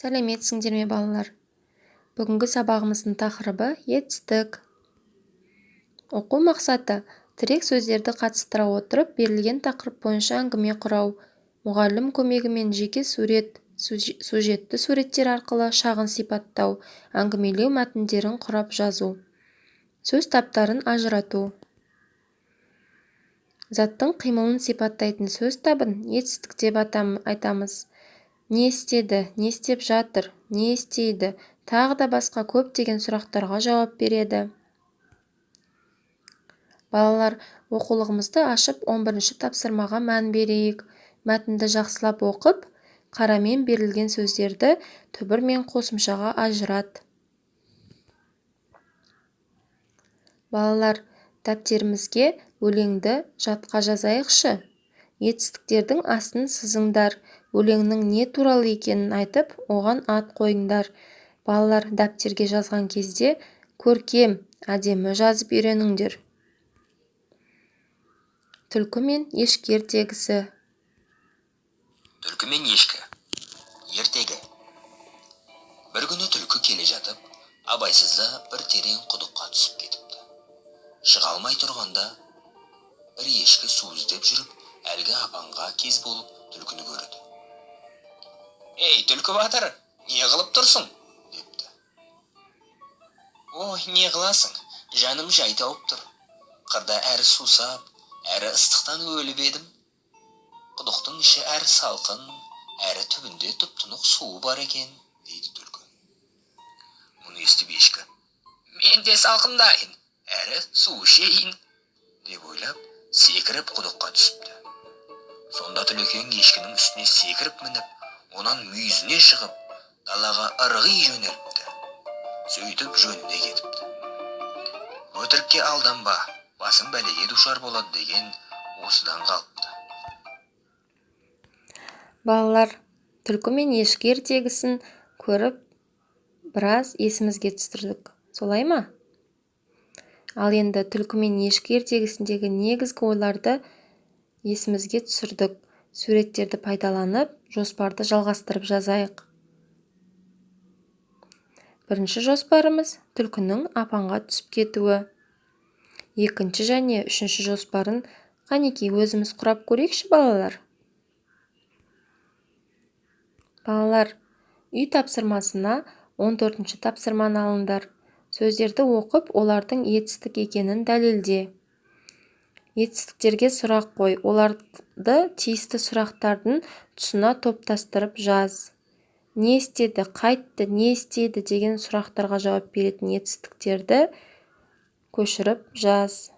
Сәлеметсіңдер ме, балалар! Бүгінгі сабағымыздың тақырыбы: етістік. Оқу мақсаты: тірек сөздерді қатыстыра отырып, берілген тақырып бойынша әңгіме құрау, мұғалім көмегімен жеке сурет, сюжетті суреттер арқылы шағын сипаттау, әңгімелеу мәтіндерін құрап жазу. Сөз таптарын ажырату. Заттың қимылын сипаттайтын сөз табын етістік деп айтамыз. Не істеді, не істеп жатыр, не істейді, тағы да басқа көптеген сұрақтарға жауап береді. Балалар, оқулығымызды ашып, 11-ші тапсырмаға мән берейік. Мәтінді жақсылап оқып, қарамен берілген сөздерді түбір мен қосымшаға ажырат. Балалар, дәптерімізге өлеңді жатқа жазайықшы. Етістіктердің астын сызыңдар, өлеңнің не туралы екенін айтып, оған ат қойыңдар. Балалар, дәптерге жазған кезде көркем, әдемі жазып үйреніңдер. Түлкі мен ешкі ертегісі. Түлкі мен ешкі. Ертегі. Бір күні түлкі келе жатып, абайсызда бір терең құдыққа түсіп кетіпті. Шыға алмай тұрғанда бір ешкі су іздеп жүріп, әлгі апанға кез болып түлкіні көреді. «Ей, түлкі батыр, не қылып тұрсың?» – депті. «Ой, не қыласың, жаным жай тауып тұр. Қырда әрі сусап, әрі ыстықтан өліп едім. Құдықтың іші әрі салқын, әрі түбінде тұп-тұнық суы бар екен», – дейді түлкі. Мұны естіп ешкі: «Мен де салқындайын, әрі су ішейін», – деп ойлап, секіріп құдыққа түсіпті. Сонда түлекең ешкінің үстіне секіріп мініп, онан мүйізіне шығып, далаға ырғи жөнеліпті. Сөйтіп жөніне кетіпті. Өтірікке алданба, басың бәлеге душар болады деген осыдан қалыпты. Балалар, түлкі мен ешкі ертегісін көріп, біраз есімізге түсірдік, солай ма? Ал енді түлкі мен ешкі ертегісіндегі негізгі ойларды есімізге түсірдік. Суреттерді пайдаланып, жоспарды жалғастырып жазайық. Бірінші жоспарымыз: түлкінің апанға түсіп кетуі. Екінші және үшінші жоспарын, қанекей, өзіміз құрап көрейікші, балалар. Балалар, үй тапсырмасына 14-ші тапсырманы алыңдар. Сөздерді оқып, олардың етістік екенін дәлелде. Етістіктерге сұрақ қой, оларды тиісті сұрақтардың тұсына топтастырып жаз. Не істеді, қайтті, не істейді деген сұрақтарға жауап беретін етістіктерді көшіріп жаз.